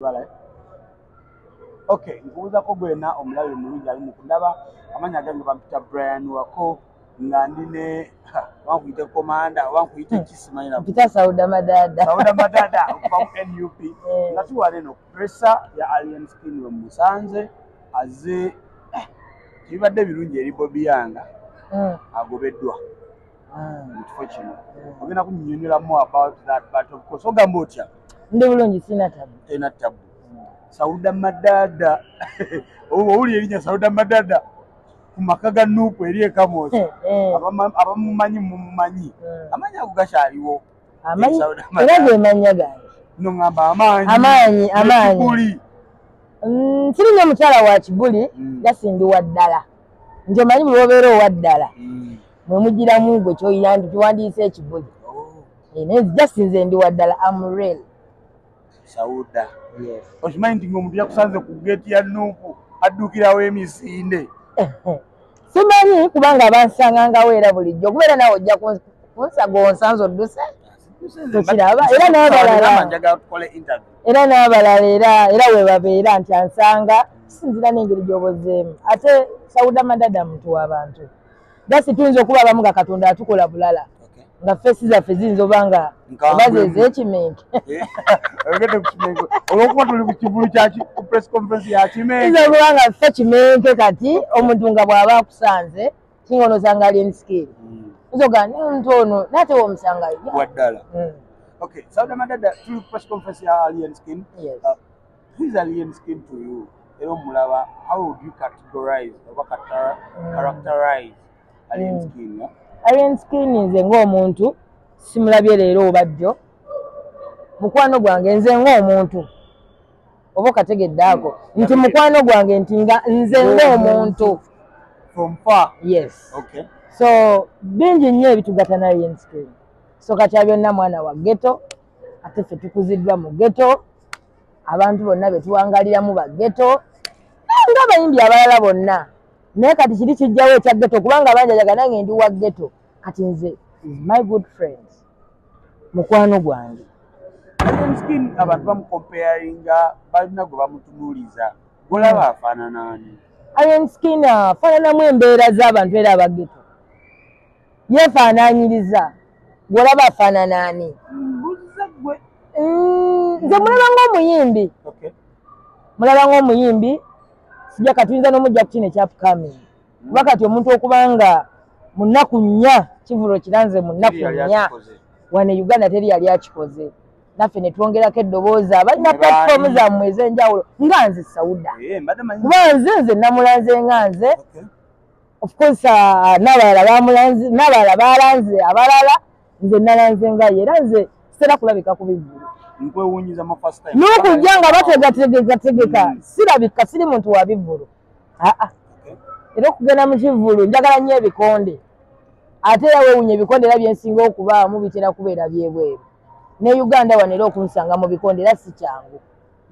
Bala. Okay, nkubuuzako gwena omulabi omulungi ali mu kundaba. Amannya gange bampita Brian Wako, nga ndi ne wankuyite komanda, wankuyite kisimanyi na Mpita Sauda Madada. Sauda Madada okuva mu NUP. Nga tuwala eno presser ya Alien Skin we musanze azze, tebibadde birungi eri Bobi Yanga agobeddwa mu kifo kino. Ogenda kunnyonnyolamu about that, but of course ogamba otya? Ndi bulungi, sina tabu. Tena tabu. Sauda Madada, owulira erinnya Sauda Madada ku maka ga NUP eri e Kamwokya, abamumanyi mumumanyi. Amannya ago gakyaliwo? Amanyi Sauda era Madada. Ge mannya gange. No ŋŋamba amaanyi. Amaanyi, amaanyi. N'ekibuli. Siri nnyo mukyala wa kibuli. Jasindi wa ddala, nti omanyi buli obeera owa ddala mwe mugiramu gwe kyoyina nti kiwandiise ekibuli. Oh, Eh, naye just nze ndi wa ddala, am real. Sauda, Yes. okimanyi nti ng'omuntu yakusanze ku geeti ya NUP addukirawo emisinde? Simanyi, kubanga abansangangawo era bulijjo okubeera naawe ojja kunsaga onsanze odduse. Tokiraba? Era n'abalala. Njagala tukole interview. Era n'abalala era we babeera nti ansanga kisinzira n'engeri gy'obozeemu. Ate Sauda Madada muntu w'abantu. Gasi tuyinza okuba abamu nga Katonda atukola bulala, nga face zaffe ziyinza oba nga Nkambwe. oba ze ez'ekimenke. Oyogedde ku kimenke olwokuba tuli ku kivulu kya ku press conference ya kimenke. Tuyinza okuba nga ffe kimenke, kati omuntu nga bw'aba akusanze kinga onosanga Alien Skin, oyinza ogamba naye omuntu ono naate womusangayo. Waddala. Okay, Sauda Madada, tuli ku press conference ya Alien Skin. Yes. Who is Alien Skin to you? Era omulaba, how would you categorize oba characterize Alien Skin, yeah? Alien Skin nze ng'omuntu simulabye leero oba jjo, mukwano gwange. Nze ng'omuntu, oba okategedde ako nti mukwano gwange, nti nga nze ng'omuntu. From far. Yes. So bingi nnyo ebitugatta na Alien Skin. So katya byonna mwana wa ghetto, ate ffe tukuziddwa mu ghetto, abantu bonna be tuwangaliramu ba ghetto ng'abayimbi abalala bonna. Naye kati kiri kijjawo ekya ghetto, kubanga bangi ajaga nange ndi wa ghetto. Kati nze is my good friend, mukwano gwange. Alien Skin abantu bamucomparinga, balina gwe bamutunuuliza. Golaba afaanana ani? Alien Skin afaananamu embeera z'abantu era aba ghetto, yeefaanaanyiriza. Gwolaba afaanana ani? Mbuuziza ggwe. Nze mulaba ng'omuyimbi. Mulaba ng'omuyimbi. Sijja katuyinza n'omujja ku kino ekya upcoming, kuba kati omuntu okuba nga mu nnaku 4 kivulo kiranze mu nnaku Teri yali 4 akikoze. Wano e Uganda teri yali akikoze. Naffe ne twongerako eddoboozi abalina Ne platform baani? zammwe ez'enjawulo nga nze Sauda. Eh, mbadde manyi. Kuba nze namulanze nga nze. Of course, n'abalala bamulanze, n'abalala balanze abalala, nze nalanze nga ye. Era nze sitera kulabika ku bivvulu. Nkwewuunyiza mu first time. N'okujja nga bategategategeka, sirabika, siri muntu wa bivvulu, aa. Era okugenda mu kivvulu njagala nnyo ebikonde, ate era weewunya ebikonde era byensinga okubaamu bitera kubeera byebweru. Ne Uganda wano era okunsanga mu bikonde era si kyangu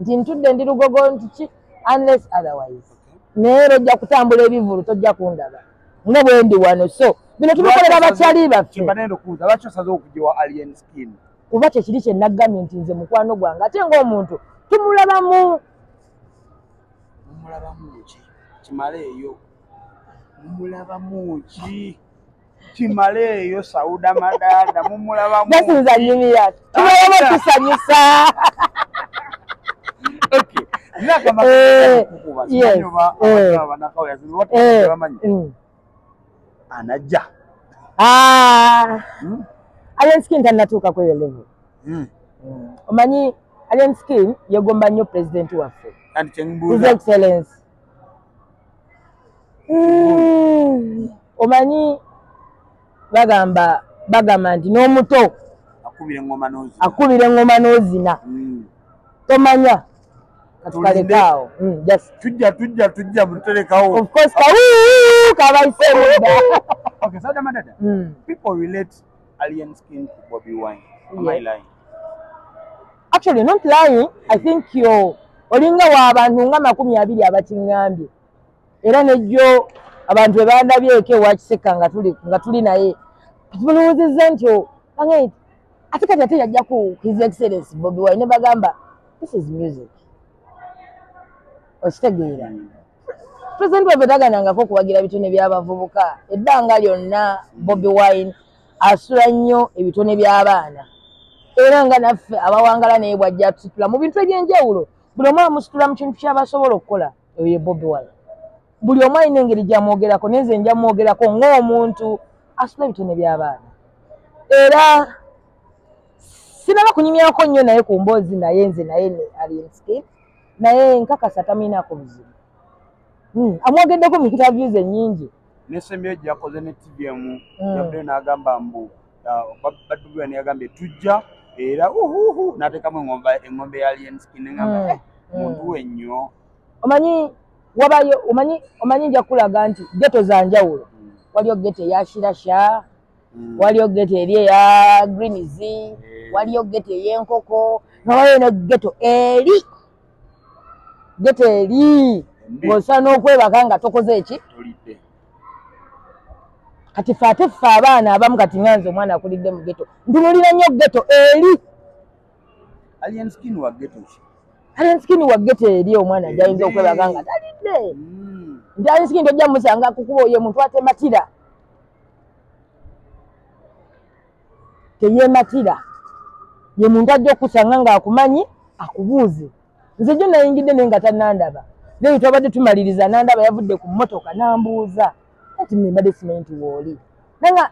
nti ntudde ndi Lugogo nti ki, unless otherwise. Naye era ojja kutambula ebivvulu tojja kundaba nga bwe ndi wano. So bino tubikolera bakyali baffe. Kyemba nenda okubuuza, lwaki osaze okugiwa Alien Skin? Kuba kyekiri kye naggambye nti nze mukwano gwange, ate ng'omuntu tumulabamu. Mumulabamu ki? Kimale eyo. Mumulabamu ki? Kimale eyo, Sauda Madada, mumulabamu Gasinza ki? nyumira, tubalamu tusanyusa. Okay. Nina agamba kukuba. Simanyi oba abanakawaya bamanyi. Anajja. Ah, Alien Skin tannatuuka ku eyo level. Omanyi Alien Skin yegomba nnyo pulezidenti waffe, Kandi His kyembuuza. Excellence. Omanyi bagamba nti n'omuto akubira engoma n'ozina. Akubira engoma n'ozina. Tomanya katukalekaawo. Just Tujja muterekawo. Of course, kawu kabayiseemu dda. Okay, Sauda Madada. People relate Alien Skin to Bobby Wine. Am I lying? Actually not lying. I think yo olinga w'abantu nga 20 abakiŋŋambye. Era nejjo abantu bwe bandabyeko ewa Kiseka nga tuli naye tumulowoozezza nti ate kati ate yajja ku His Excellence Bobi Wine, ne bagamba this is music. Okitegeera? Pulezidenti waffe taganangako okuwagira bitone by'abavubuka. Ebbanga lyonna Bobi Wine asula nnyo ebitone by'abaana, era nga naffe abawangala naye bw'ajja atusitula mu bintu ebyenjawulo. Buli omu amusitula mu kintu ky'abasobola okukola. Oyo ye Bobi Wine. Buli omu alina engeri gy'amwogerako, naye nze nja mwogerako ng'omuntu asula ebitone by'abaana. Era sinaba kunyumyako nnyo naye ku mboozi, naye nze naye ne Alien Skin, naye nkakasa tamuyinaako buzibu. Amwogeddeko mu interviews ennyingi. Nesembyeyo gye yakoze ne TVM, yavuddeyo n'agamba mbu Bobi Wine yagambye tujja, era uhuhu n'ateekamu eng'ombe ya Alien Skin, ngamba muntu we nnyo. Omanyi wabayo, omanyi nja kulaga nti ghetto za njawulo. Waliyo ghetto eya Shirasha, waliyo ghetto eri eya Greens, waliyo ghetto ey'enkoko, nga waliyo ne ghetto eri. Ghetto eri ng'osaana okwebaka nga tokoze eki? Tolidde. Kati ffe ate ffe abaana abamu, kati nga nze omwana akulidde mu ghetto, ntunuulira nnyo ghetto eri. Alien Skin wa ghetto ki? Alien Skin wa ghetto eri omwana gy'ayinza okwebaka nga talidde. Nti Alien Skin tojja musanga kukuba, oyo muntu atematira. Teyeematira. Ye muntu ajja okusanga ng'akumanyi akubuuze. Nze jjo nayingidde naye nga tannandaba. Naye twabadde tumaliriza nandaba, yavudde ku mmotoka n'ambuuza. Ati nne mbadde simanyi nti w'oli. Nanga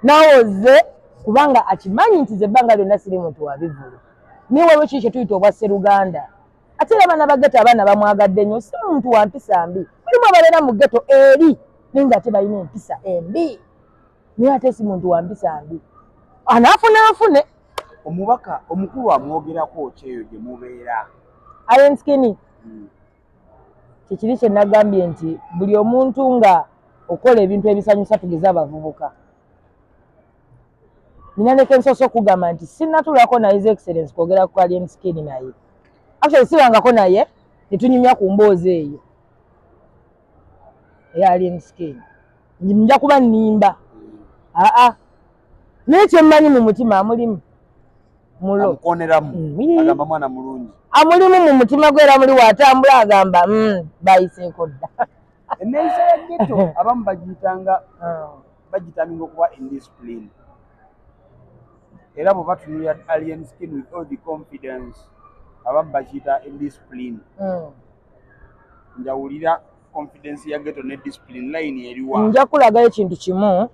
naawoze kubanga akimanyi nti nze ebbanga lyonna siri muntu wa bivvulu. Naye waliwo kiki kye tuyita obwa sseruganda. Ate era abaana ba ghetto abaana bamwagadde nnyo, si muntu wa mpisa mbi. Mulimu ababeera mu ghetto eri naye ng'ate balina empisa embi. Naye ate si muntu wa mpisa mbi. Anaafuna afune. Omubaka omukulu amwogerako ki eyo gye mubeera? Alien Skin kyekiri kye nagambye nti buli omuntu nga okola ebintu ebisanyusa, tugeze abavubuka. Nina ne kensoose okugamba nti sinnatuulako na His Excellence kwogera ku Alien Skin naye. Actually sibangako naye ne tunyumya ku mboozi eyo eya Alien Skin. Nja kuba nnimba. Aa. Naye kye mmanyi mu mutima amulimu. Mulo. Amukoneramu. Agamba mwana mulungi. Amulimu mu mutima gwe, era muli w'atambula agamba bayiseeko dda. Enneeyisa ya ghetto abamu bagiyitanga bagitaminga okuba indiscipline. Era bwe batunuulira Alien Skin with all the confidence, abamu bakiyita indiscipline. Njawulira confidence ya ghetto ne discipline, line eriwa? Nja kulagayo ekintu kimu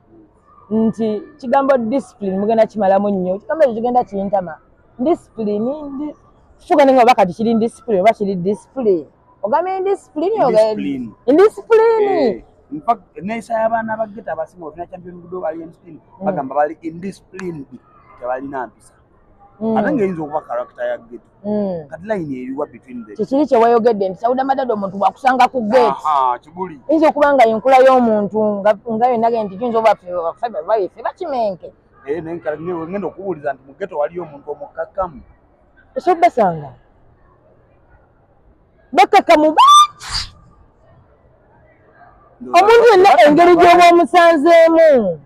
nti kigambo discipline mugenda kimalamu nnyo. Ekigambo ekyo kigenda kintama. Discipline, fuga nenga oba kati kiri discipline oba kiri discipline. Ogambye indiscipline, Indiscipline. Indiscipline. In fact, enneeyisa y'abaana ba ghetto abasinga bwe tulina champion Budo Alien Skin, bagamba bali indisciplined, tebalina mpisa. Ate ng'eyinza okuba character ya ghetto. Kati line eriwa between the Kyekiri kye wayogedde nti Sauda Madada omuntu bw'akusanga ku gate. Aha, kibuli. Eyinza okuba nga enkula y'omuntu nga yonna ge nti tuyinza oba ffe bakimenke. Naye ngenda okubuuliza nti mu ghetto waliyo omuntu omukkakkamu. Osobola obbasanga. Bakkakkamu bangi. Omuntu yenna engeri gy'oba omusanzeemu.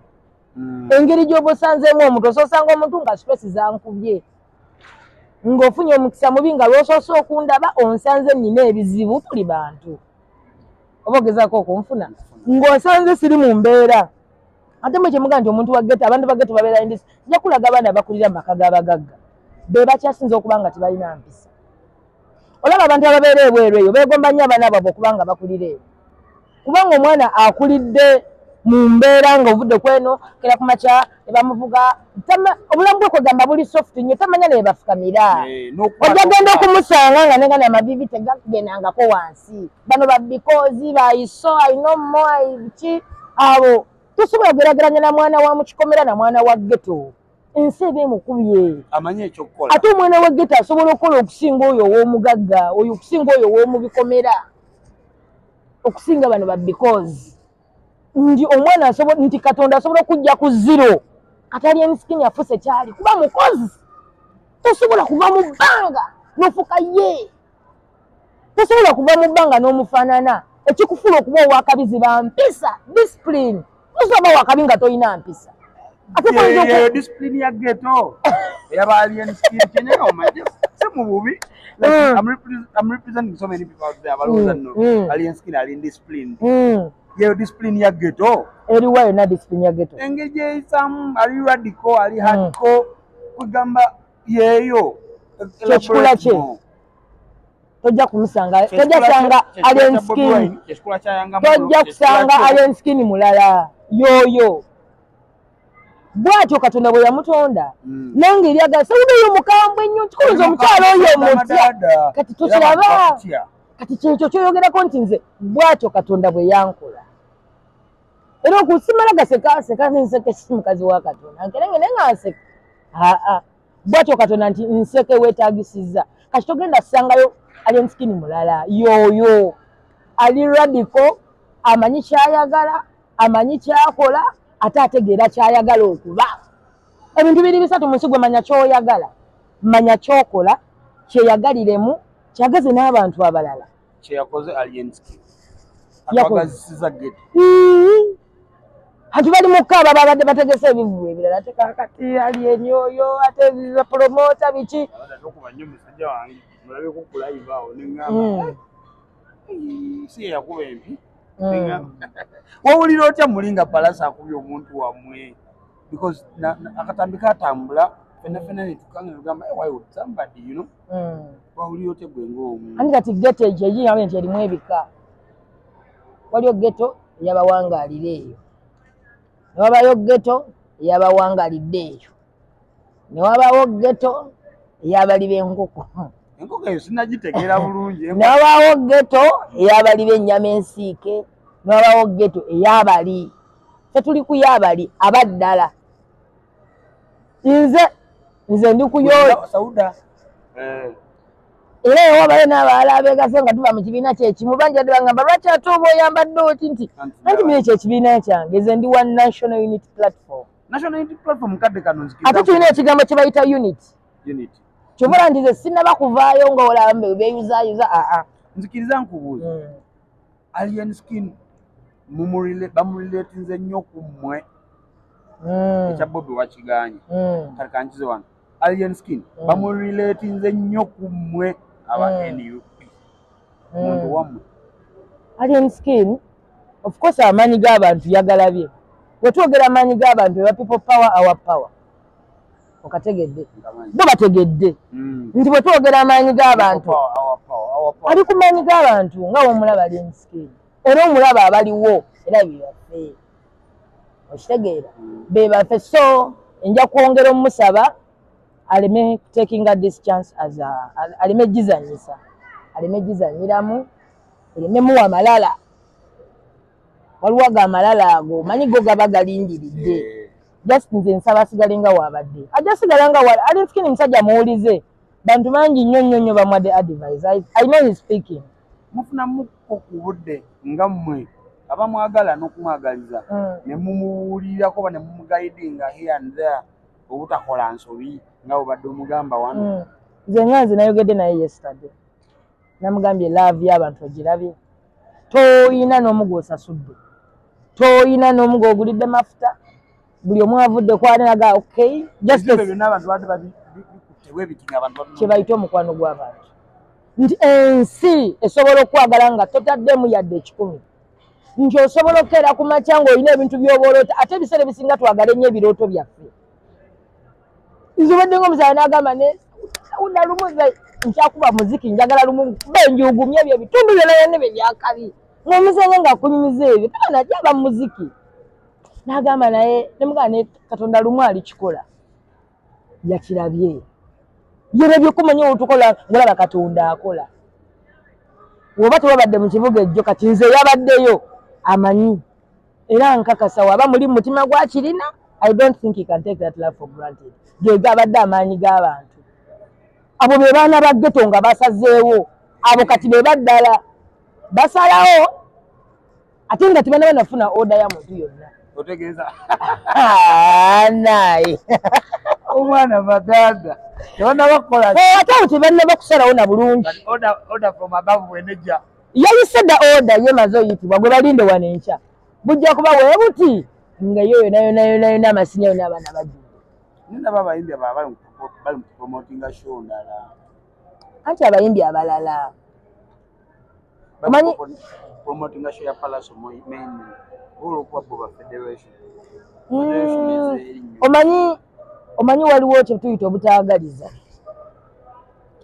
Engeri gy'oba osanzeemu omuntu, osoosanga omuntu nga stress zankubye. Ng'ofunye omukisa mubi nga lw'osoose okundaba onsanze nnina ebizibu, tuli bantu. Oba ogezaako okunfuna. Ng'osanze siri mu mbeera. Ate mwe kye mugamba nti omuntu wa ghetto, abantu ba ghetto babeera indis. Nja kulaga abaana abakulira mu maka g'abagagga. Be bakyasinze okuba nga tebalina mpisa. Olaba abantu ababeera ebweru eyo beegomba nnyo abaana baabwe okuba nga bakulira eyo. Kubanga omwana akulidde mu mbeera ng'ovudde ku eno, kera ku makya ne bamuvuga, obulamu bwe kwegamba buli soft nnyo, tamanya ne bafukamira. Ojja genda okumusanga nga nenga n'amaviivi tegagendangako wansi. Bano ba because bayiso, I know more, ki abo tosobola kugeraageranya na mwana wa mu kikomera na mwana wa ghetto. Ensi eba emukubye. Amanyi ekyokukola. Ate omwana wa ghetto asobola okukola okusinga oyo ow'omugagga, oyo okusinga oyo ow'omu bikomera. Okusinga bano ba because. Nti omwana asobola, nti Katonda asobola okujja ku zero. Kati Alien Skin yafuuse kyali kuba mukozi. Tosobola kuva mu bbanga n'ofuuka ye. Tosobola kuva mu bbanga n'omufaanana. Ekikufuula okuba ow'akabi ziba mpisa, discipline. Tosobola kuba wakabi nga tolina mpisa. Ate Eyo discipline ya ghetto eyaba Alien Skin kyenyaga omanye. mu bubi. Like, I'm representing so many people out there abalowooza nno Alien Skin ali indisciplined. Yeyo discipline ya ghetto. Eriwa yonna discipline ya ghetto? Engeri gyeyisaamu, ali radical, ali hardcore, kugamba yeeyo. Kyekikula kye. Tojja kumusanga, tojja kusanga Alien Skin. Tojja kusanga Alien Skin mulala. Yoyo. Bw'atyo Katonda bwe yamutonda. Nange eryaga Sauda oyo mukambwe nnyo, kikuliza omukyala oyo mutya. Kati tokiraba. Kati kyekyo kyoyogerako nti nze bw'atyo Katonda bwe yankola. Era okusimala gasekaaseka nseke si mukazi wa Katonda. Nkerenge naye nga nseke. Aa. Bw'atyo Katonda nti nseke weetaagisizza. Kati togenda kusangayo Alien Skin mulala. Yoyo. Ali radical, amanyi ky'ayagala, amanyi ky'akola, ate ategeera ky'ayagala okuba. Ebintu biri bisatu mu nsi: gwe manya ky'oyagala, manya ky'okola, kyeyagaliremu, kyagaze n'abantu abalala. Kyeyakoze Alien Skin. Atwagazisiza ghetto. Anti bali mu kaaba babadde bategese ebivvulu ebirala, ate kaakati Alien oyo, ate promoter biki. Tokuba nnyo musajja wange, mulabeko ku live awo ne ŋŋamba, si ye yakuba empi. Wawulira otya muli nga Pallaso akubye omuntu wammwe? Because akatambi katambula fenna fenna ne tukanga ne tugamba, why would somebody, you know? Wawulira otya gwe ng'omuntu? Anti kati ghetto egyo egiyamba nti erimu ebika. Waliyo ghetto ey'abawangaalira eyo. Ne wabayo ghetto ey'abawangaalidde eyo. Ne wabawo ghetto ey'abali b'enkoko. Enkoko eyo sinnagitegeera bulungi. Ne wabaawo ghetto ey'abali b'ennyama ensiike. Ne wabawo ghetto ey'abali. Ffe tuli ku y'abali abaddala. Nze ndi ku y'oyo. Sauda. Era ewabayo n'abalala abeegase nga tuva mu kibiina kyekimu, bangi badde bagamba lwaki ate oba oyambadde oti, nti anti mune ekyo ekibiina kyange, nze ndi wa National Unity Platform. National Unity Platform kadde kano nzikiriza. Ate tulina ekigambo kye bayita unit. Unity. Kyova nti nze sinnaba kuvaayo ng'olaba beeyuzaayuza aa. Nzikiriza nkubuuza. Alien Skin bamurelatinze nnyo ku mmwe. Ekya Bobi wakigaanye. Kale kankize wano. Alien Skin bamurelatinze nnyo ku mmwe aba NUP. Muntu wammwe. Alien Skin, of course, amaanyi g'abantu yagalabye. Bwe twogera amaanyi g'abantu eba people power, our power. Okategedde. Bo bategedde. Nti bwe twogera amaanyi g'abantu, ali ku maanyi g'abantu nga w'omulaba Alien Skin. Era omulaba abaliwo era be baffe. Okitegeera? Be baffe. So nja kwongera omusaba aleme taking this chance as a aleme gizanyisa. Aleme gizanyiramu, aleme muwa malala. Waliwo ago amalala ago, manyi go gaba galindiridde. Just nze nsaba asigale nga wabadde. Ajja sigala nga wa Alien Skin musajja muwulize. Bantu bangi nnyo nnyo nnyo bamuwadde advice. I know he's speaking. Mufunamuko ku budde nga mmwe abamwagala n'okumwagaliza ne mumuwulirako oba ne mumuguidinga here and there obutakola nsobi nga bw'obadde omugamba wano. Nze nga nze nayogedde naye yesterday. Namugambye love y'abantu ogirabye. Toyina n'omu gw'osasudde. Toyina n'omu gw'ogulidde mafuta. Buli omu avudde kwani naga okay. Just byonna abantu badde babikutte bwe biti ng'abantu kye bayita omukwano gw'abantu. Nti ensi esobola okwagala nga totaddemu yadde 1,000. Nti osobola okukeera ku makya ng'olina ebintu by'oba oloota, ate ebiseera ebisinga twagala ennyo ebirooto byaffe. Nze obadde ng'omuzaala n'agamba ne Sauda lumu nze nkyakuba muziki njagala lumu nkube njuugumye ebyo ebitundu byonna byonna ebyo ebyakabi. Ng'omusenge ng'akunyumiza ebyo, taana agyaba mu muziki. N'agamba naye ne mugamba ne Katonda lumu alikikola. Yakirabye. Yerabye okumanya otukola ng'olaba Katonda akola. Bw'oba tewabadde mu kibuga ejjo kati nze yabaddeyo amanyi. Era nkakasa waba muli mu mutima gwa kirina, I don't think he can take that love for granted. Ge gabadde amaanyi g'abantu. Abo be baana ba ghetto nga basazeewo. Abo kati be baddala. Basalawo ate nga tebannaba nafuna order ya muntu yonna. Otegeeza. Naye. Omwana batata. Tebannaba kukola. Ate abo tebannaba kusalawo na bulungi. Order from above bw'enejja. Yayise dda order ye maze oyitibwa gwe balinde wano enkya. Bujja kuba bwe buti nga yo yonna yonna yonna yonna amasinya yonna abaana bajjudde. Ndaba abayimbi abalala bali mu promotinga show ndala. Anti abayimbi abalala omanyi promoting show ya Pallaso main olwokuba bo ba federation. Omanyi waliwo kye tuyita obutaagaliza.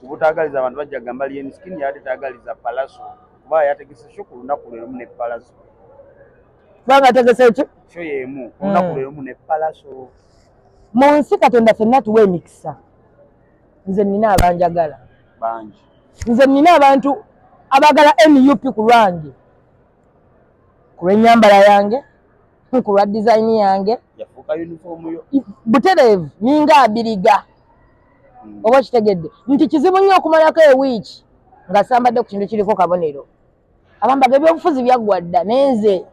Obutaagaliza abantu bajja gamba Alien Skin yadde taagaliza Pallaso kuba yategese show ku lunaku lwe lumu ne Pallaso. Kubanga ategese ki? Show y'emu ku lunaku lwe lumu ne Pallaso. Mu nsi Katonda ffenna tuwa emikisa. Nze nnina abanjagala bangi. Nze nnina abantu abaagala NUP ku lwange, ku lw'ennyambala yange, ku lwa design yange. Yafuuka uniform yo butereevu ninga abiriga. Oba kitegedde nti kizibu nnyo okumalako ewiiki nga sambadde ku kintu kiriko kabonero. Abambaga ebyobufuzi byaggwa dda naye nze.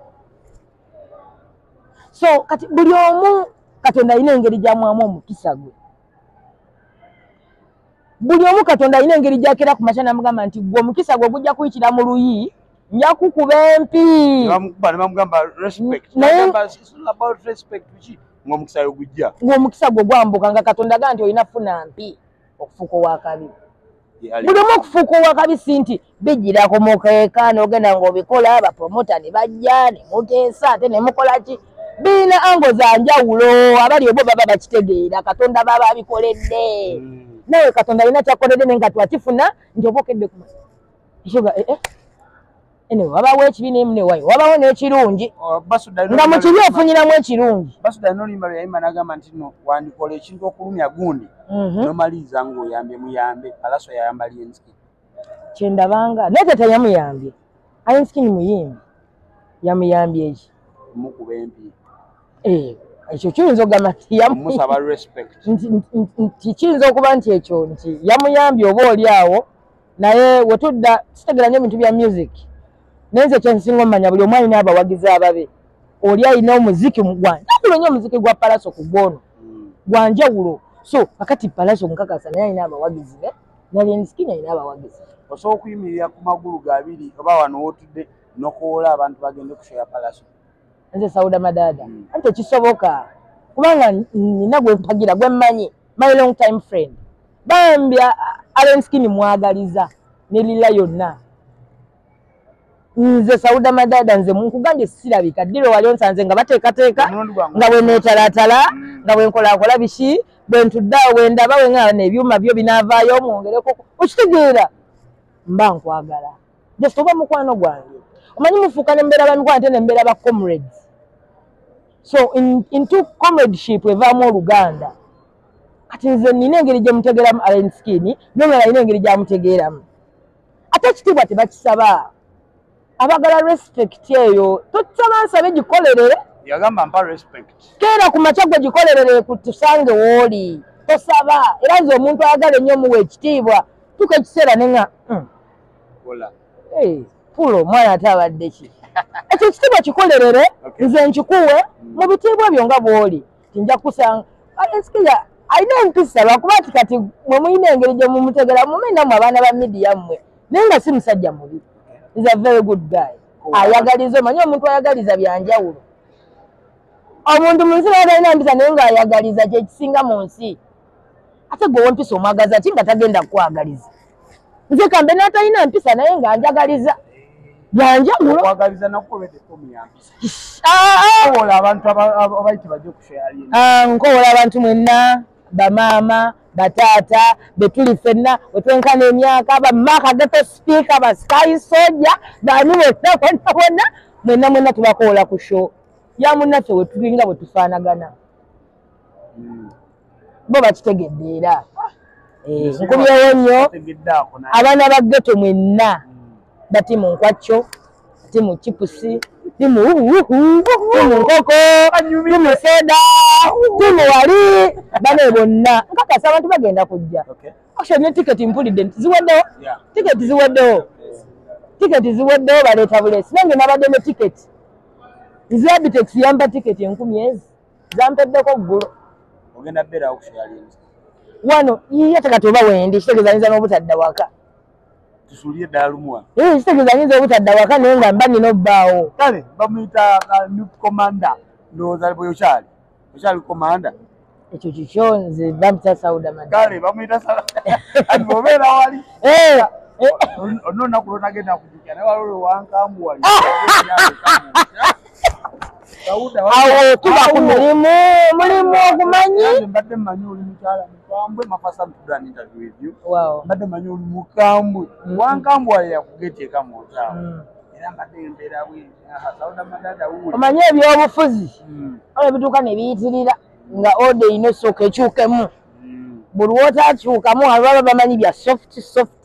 So kati buli omu Katonda alina engeri gy'amwamu omukisa gwe. Buli omu Katonda alina engeri gy'akeera ku makya n'amugamba nti gwe omukisa gwe gujja kuyitira mu luyi, nja kukuba empi. Ne bamugamba respect. About respect ki ng'omukisa gwe gujja. Ng'omukisa gwe gwambuka nga Katonda agamba nti olina funa mpi okufuuka owakabi. Buli omu okufuuka owakabi si nti bijjira ku mukeeka n'ogenda ng'obikola, bapromota ne bajja ne muteesa ate ne mukola ki. Birina ango za njawulo, abali obo baba bakitegeera Katonda baba abikoledde. Nawe Katonda alina kyakoledde naye nga twakifuna nti oba okedde ku ekyoga anyway, wabawo ekibi newayo wabawo n'ekirungi nga mu kibi ofunyiramu ekirungi. Basuda n'oluyimba lwe yayimba n'agamba nti no wandikola ekintu okulumya gundi n'omaliriza ng'oyambye muyambe. Pallaso yayamba Alien Skin. Kyendabanga naye tata yamuyambye. Alien Skin muyimbi yamuyambye eki? Mukuba empi. Ekyo kiyinza okugamba nti musaba respect. Nti kiyinza okuba nti ekyo nti yamuyambye oba oli awo, naye wetudda sitegera nnyo ebintu bya music. Naye nze kyensinga omanya buli omu alina abawagizi ababe. Oli alina omuziki gwanjawulo nnyo, omuziki gwa Pallaso ku gwono gwanjawulo. So kakati Pallaso nkakasa naye alina abawagizi be, ne Alien Skin alina abawagizi. Osobola okuyimirira ku magulu gabiri oba wano w'otudde n'okowoola abantu bagende ku show ya Pallaso? Nze Sauda Madada anti tekisoboka kubanga nina gwe mpagira gwe mmanyi, my long time friend. Bambi Alien Skin mwagaliza ne lila yonna. Nze Sauda Madada nze nkugambye sirabika ddiro wali onsanze nga bateekateeka nga bwe neetalaatala nga bwe nkolakola biki bwe ntudde awo bwe ndaba bwe ŋŋaana ebyuma byo binaavaayo mwongereko okitegeera mba nkwagala. Just oba mukwano gwange. Omanyi mufuuka ne mbeera ba mikwano ate ne mbeera ba comrades. So into comradeship evaamu oluganda. Kati nze nnina engeri gye mutegeeramu Alien Skin, n'omulala alina engeri gy'amutegeeramu. Ate ekitiibwa tebakisaba. Abagala respect eyo tosaba nsabe gikolerere. Yagamba mpa respect. Keera ku makya gwe gikolerere tusange w'oli. Tosaba. Era nze omuntu ayagala ennyo muwa ekitiibwa tuka ekiseera ne nga kola. Pulo omwana ate abadde ki? Ekyo ekitiibwa kikolerere nze nkikuwe mu bitiibwa byo nga bw'oli. Tinja kusanga Alien Skin alina empisa lwakuba nti kati mwe mulina engeri gye mumutegera mume nammwe abaana ba media mmwe naye nga si musajja mubi. He's a very good guy. Ayagaliza, omanyi omuntu ayagaliza byanjawulo. Omuntu mu nsi naye talina mpisa naye ng'ayagaliza kye kisinga mu nsi. Ate gwe ow'empisa omwagaza ki nga tagenda kukwagaliza? Nze kambe n'atalina mpisa naye ng'anjagaliza. Byanjawulo. Okwagaliza nakukoledde fomu ya mpisa. Nkowoola abantu abayite bajje ku show ya Alien. Nkowoola abantu mwenna, bamaama, bataata, betuli ffenna, wetwenkana emyaka, bamaaka ghetto speaker, ba sky soldier, bani bonna bonna bonna, mwenna mwenna tubakowoola ku show ya munnaffe we tulinga bwe tufaanagana. Bo bakitegedde era. Nkubyewo nnyo abaana ba ghetto mwenna, batimu nkwacyo, timu chipusi, timu uhuhu, timu nkoko, timu soda, timu wali, bane bonna. Nkakasa abantu bagenda kujja. Actually ne tiketi mpulidde nti ziweddewo. Tiketi ziweddewo. Tiketi ziweddewo baleeta buleesi. Nange nabadde ne tiketi. Nze Abitex yampa tiketi 1000 ezi. Zampeddeko ggulo. Ogenda beerawo ku show ya Alien Skin. Wano ye kati oba wendi kitegeeza nyinza n'obutadda waka. Tusuulire ddala lumu wano. Kitegeeza nyinza obutadda waka naye nga mba nnina obbaawo. Kale bamuyita NUP commander. Ndowooza bwe okyali. Okyali commander. Ekyo kikyo, nze bampita Sauda Madada. Kale bamuyita ati obeera wali olina olunaku lwonagenda kujukira, naye waliwo lwewankambuwali. Awo tuba ku mirimu, mulimu ogumanyi. Mbadde mmanyi oli mukyala mukambwe. My first time to do an interview with you, mbadde mmanyi oli mukambwe. Wankambuwali yakugeteeka mu ntawo, era mbadde mbeera bwenti, Sauda Madada wuuli. Omanyi ebyobufuzi waliwo ebituuka ne biyitirira nga order erina osooka ekyukemu. Buli lw'otaakyukamu, baba bamanyi bya soft soft.